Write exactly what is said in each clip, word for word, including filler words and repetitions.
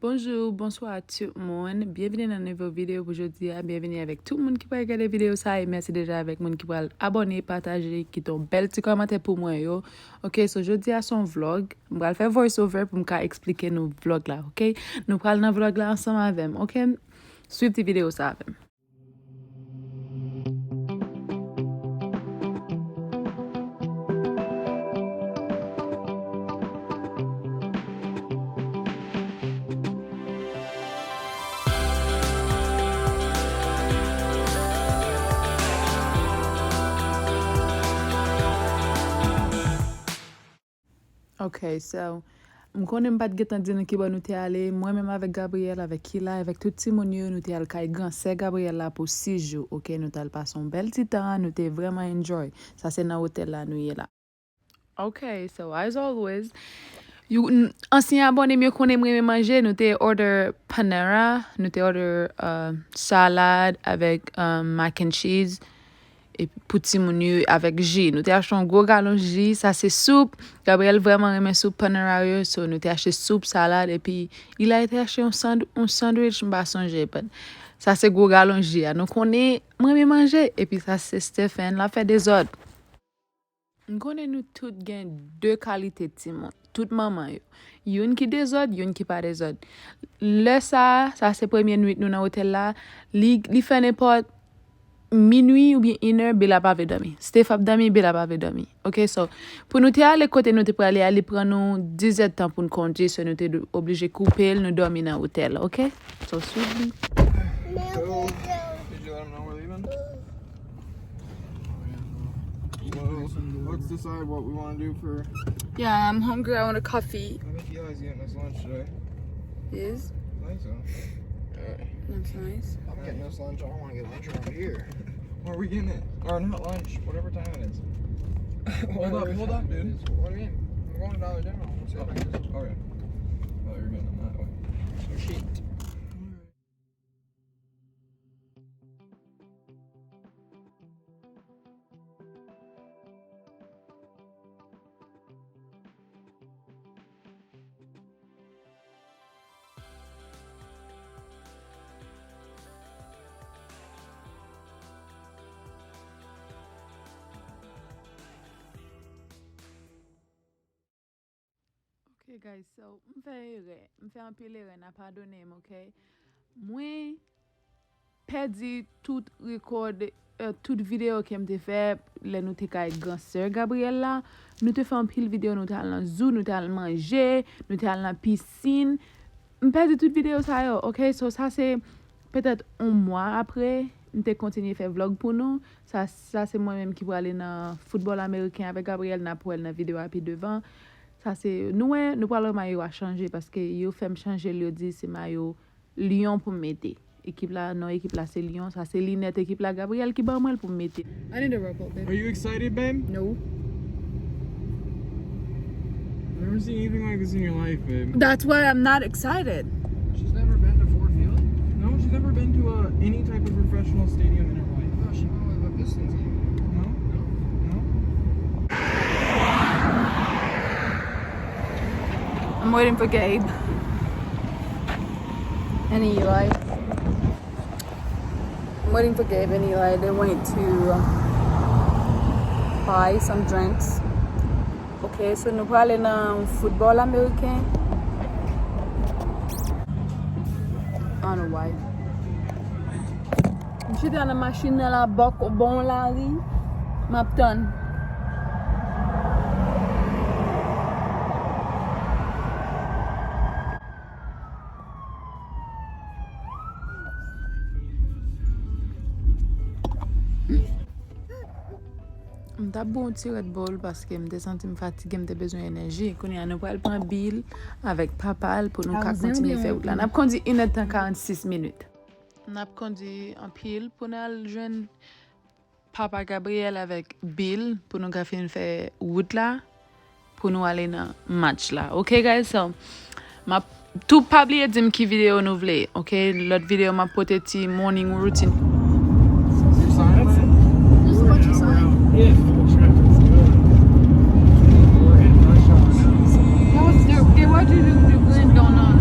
Bonjou, bonswa tout moun. Byenvini nan nouvo videyo pou jodi a. Byenvini avèk tout moun ki pral gade videyo sa a. E mèsi deja avèk moun ki pral abòne, pataje, kite yon bèl ti kòmantè pou mwen yo. Ok, so jodi a se yon vlog. M pral fè voice over pou m ka eksplike nou vlog la, ok? Nou pral nan vlog la ansanm avè m, ok? Swiv ti videyo sa avè m. Ok, so, m konnen m pa t gentan di nou ki bò nou te ale. Mwen menm avèk Gabriel, avèk Kila, avèk tout timoun yo, nou te al kay gran sè Gabriel la pou sis jou, ok? Nou t al pase yon bèl ti tan, nou te vrèman enjoy. Sa se nan otèl la nou ye la. Ok, so as always, you, n- ansyen abòne m yo konnen m renmen manje, nou te order Panera, nou te order uh, salad avèk um, mac and cheese. Epi pou timoun yo avèk ji. Nou te achte yon gwo galon ji, sa se soup. Gabriel vrèman renmen soup Panera yo, so nou te achte soup, salad, epi Ilay te achte yon sand, yon sandwich, m pa sonje, but sa se gwo galon ji a. Nou konnen, m renmen manje, epi sa se Stephen, l ap fè dezòd. M konnen nou tout gen de kalite timoun, tout manman yo. Youn ki dezòd, youn ki pa dezòd. Lè sa a, sa se premye nwit nou nan otèl la, li, li fè nenpòt minwi oubyen inè, Bella pa vle dòmi. Steph ap dòmi, Bella pa vle dòmi. Ok, so, pou nou te ale kote nou te prale a, li pran nou diz èdtan pou n kondui, so nou te oblije koupe l, nou dòmi nan otèl, ok? So, swiv li. So, did you let him know we're leaving? Well, let's decide what we want to do for. Yeah, I'm hungry. I want a coffee. I think Eli's getting his lunch today. He is? I think so. That's nice. I'm getting this lunch. I don't want to get lunch around here. Where are we getting it? Or not lunch, whatever time it is. Hold up, hold up, dude. What do you mean? I'm going to Dollar General. We'll see if I can get some. Okay. Oh, you're getting them that way. Shit. Ok, guys, so, m fè erè. M fè anpil erè, n a padone m, ok? Mwen pèdi tout rekòd, eh, tout videyo ke m te fè lè nou te kay gran sè Gabriel la. Nou te fè anpil videyo, nou te al nan zoo, nou te al manje, nou te al nan pisin. M pèdi tout videyo sa yo, ok? So, sa se petèt yon mwa apre, m te kontinye fè vlog pou nou. Sa, sa se mwen menm ki prale nan foutbòl ameriken avèk Gabriel, n ap wè l nan videyo a pi devan. Sa se, nou wè, nou pral wè mayo a chanje, paske yo fè m chanje l, yo di se mayo Lyon pou m mete. Ekip la, non, ekip la se Lyon, sa se linèt ekip la, Gabriel ki ban mwen l pou m mete. I need a rope, babe. Are you excited, babe? No. I've never seen anything like this in your life, babe. That's why I'm not excited. She's never been to Ford Field? No, she's never been to uh, any type of professional stadium in her life. No, she went with the Pistons game. No? No? No? I'm waiting for Gabe and Eli. I'm waiting for Gabe and Eli. They went to buy some drinks. Ok, so nou prale nan foutbòl ameriken. I don't know why. M chita nan machin nan la bòk bon lari. M ap tann. M t ap bwè yon ti Red Bull paske m te santi m fatige, m te bezwen enèji. Kounye a, nou pral pran Bill avèk papa l pou nou ka kontinye fè wout la. N ap kondi inèdtan karannsis minit. N ap kondi anpil pou n al jwenn papa Gabriel avèk Bill pou nou ka fin fè wout la, pou nou ale nan match la. Ok, guys? So, m ap tou pa bliye di m ki videyo nou vle. Ok? Lòt videyo, m ap pote ti morning routine. This is what you signed? Yeah. That was the, they were to do the green donut.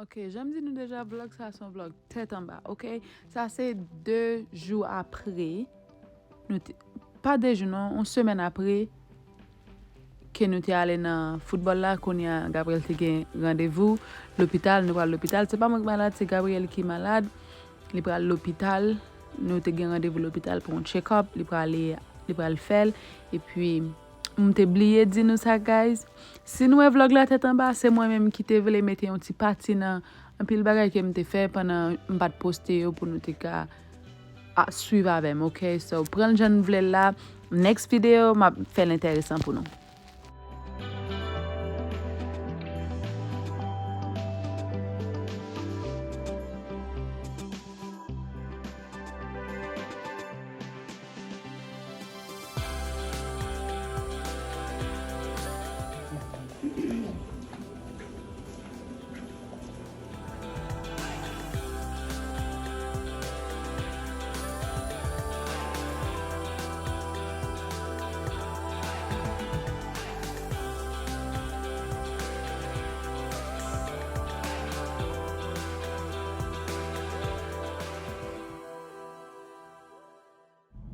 Ok, jan m di nou deja, vlòg sa se yon vlòg tèt anba, ok? Sa se de jou apre. Nou te, pa de jou non, yon semèn apre ke nou te ale nan foutbòl la, kounye a Gabriel te gen randevou lopital, nou pral lopital. Se pa mwen ki malad, se Gabriel ki malad. Li pral lopital. Nou te gen randevou lopital pou yon check-up. Li prale, li pral fè l. Epi, m te bliye di nou sa, guys. Si nou wè vlòg la tèt anba, se mwen menm ki te vle mete yon ti pati nan anpil bagay ke m te fè pandan m pa t poste yo pou nou te ka a, swiv avè m, ok? So, pran l jan n vle l la. Next video, m ap fè l enteresan pou nou.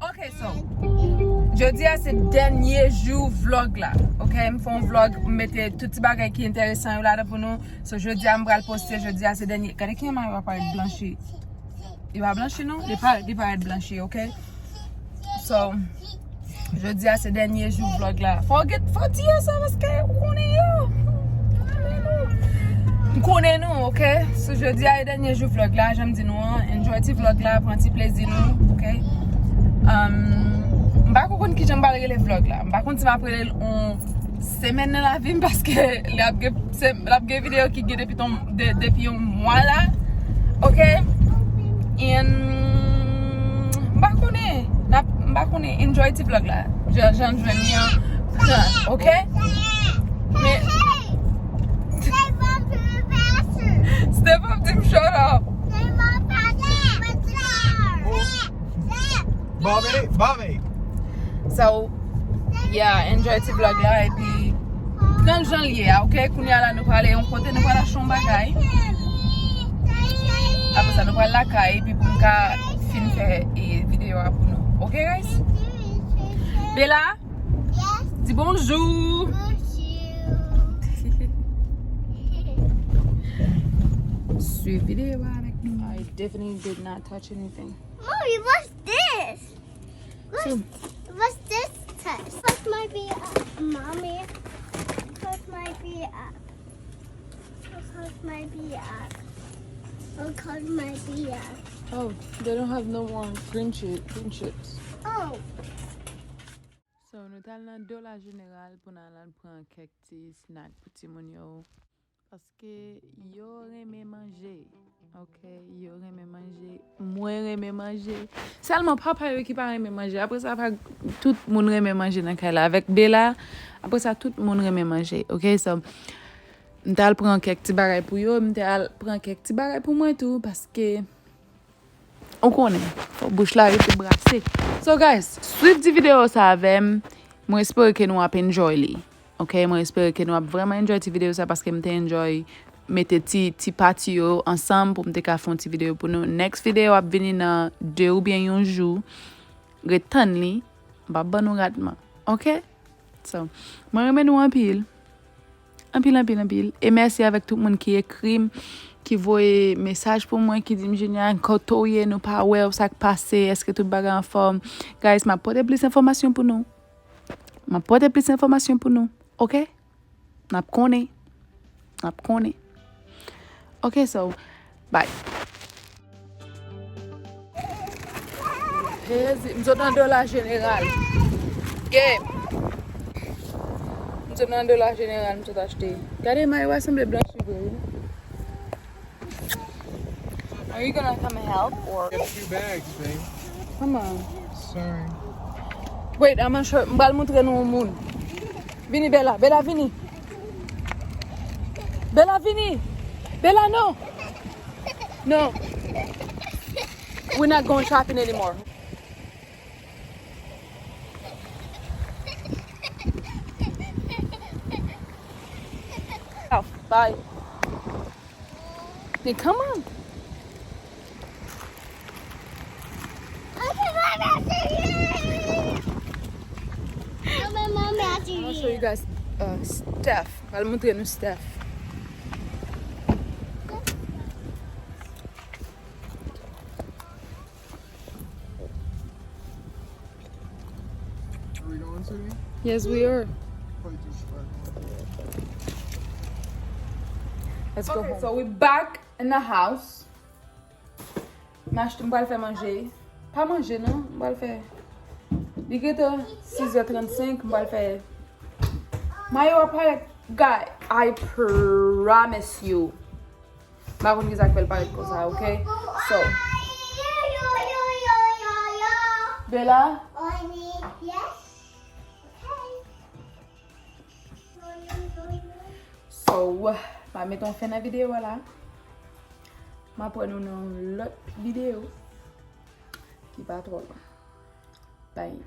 Ok, so, jodi a se dènye jou vlòg la. Ok, m fè yon vlòg, m mete tout ti bagay ki enteresan yo ladan pou nou. So, jodi a m pral poste, jodi a se dènye. Gade kijan mari w ap parèt blanchi. Li pa blanchi non, li pa, li parèt blanchi, ok? So, jodi a se dènye jou vlòg la. Fò w get, fò w di yo sa paske ou konnen yo. M konnen nou, ok? So, jodi a e dènye jou vlòg la, jan m di nou an, enjoy ti vlòg la, pran ti plezi nou, ok? Um, m pa ko konn kijan m pral rele vlòg la. M pa konn si m ap rele l on semèn nan lavi m paske l ap gen, se, l ap gen videyo ki gen depi ton, de, depi yon mwa la. Ok? And m pa konnen. N ap, m pa konnen. Enjoy ti vlòg la. Jan, jan n jwenn li an. Jan, ok? Men Step up, di m shut up. Bobby, Bobby. So, yeah, enjoy ti vlòg la epi pran l jan l ye a, ok? Kounye a la nou prale yon kote, nou prale achte yon bagay. Apre sa, nou pral lakay epi pou m ka fin fè, e, videyo a pou nou. Ok, guys? Bella, di bonjou. Swiv videyo a avèk nou. I definitely did not touch anything. Mommy, what's this? What's, what's this test? Touch my beard, mommy. Touch my beard. Touch my beard. Touch my beard. Oh, they don't have no more green chi-, green chips. Oh. So, nou t al nan Dollar General pou n al pran kèk ti snack pou timoun yo. Paske yo renmen manje. Ok, yo renmen manje. Mwen renmen manje. Sèlman papa yo ki pa renmen manje. Apre sa, pa, tout moun renmen manje nan kay la. Avèk Bella, apre sa, tout moun renmen manje. Ok, so, m t al pran kèk ti bagay pou yo. M t al pran kèk ti bagay pou mwen tou. Paske Ou konnen, fò bouch la rete brase. So guys, swiv ti videyo sa avè m. Mwen espere ke nou ap enjoy li. Ok, mwen espere ke nou ap vrèman enjoy ti videyo sa paske m te enjoy mete ti, ti pati yo ansanm pou m te ka fè yon ti videyo pou nou. Next videyo ap vini nan de oubyen yon jou. Ret tann li. M p ap ban nou ratman. Ok? So, mwen renmen nou anpil. Anpil, anpil, anpil. E mèsi avèk tout moun ki ekri m, ki voye mesaj pou mwen, ki di m, "Junior, kote w ye? Nou pa wè w, sa k pase? Èske tout bagay anfòm?" Guys, m ap pote plis enfòmasyon pou nou. M ap pote plis enfòmasyon pou nou. Ok? N ap konnen. N ap konnen. Ok, so, bye. Jezi, m sot nan Dollar General. Game. M sot nan Dollar General, m sot achte. Gade, mayo a sanble blanchi vre, wi. Are you gonna come help or? Get a few bags, babe. Come on. Sorry. Wait, I'm not sure. M pral montre nou yon moun. Vini, Bella. Bella, vini. Bella, vini. Bella, no. No. We're not going shopping anymore. Oh, bye. Come on. I'm gonna show you guys uh, stuff. Pral montre nou stuff. Are we going to? Yes, we are. Let's go home. So we back in the house. M achte, m pral fè manje. Pa manje non, m pral fè. Li gentan sis è trannsenk, m pral fè. Mayo a parèt, guy, I promise you. M pa konn kisa k fè l parèt konsa, ok? So. Bella? So, m a met yon fen nan videyo a la. M a pran nou nan lòt videyo ki pa twò long. Bye.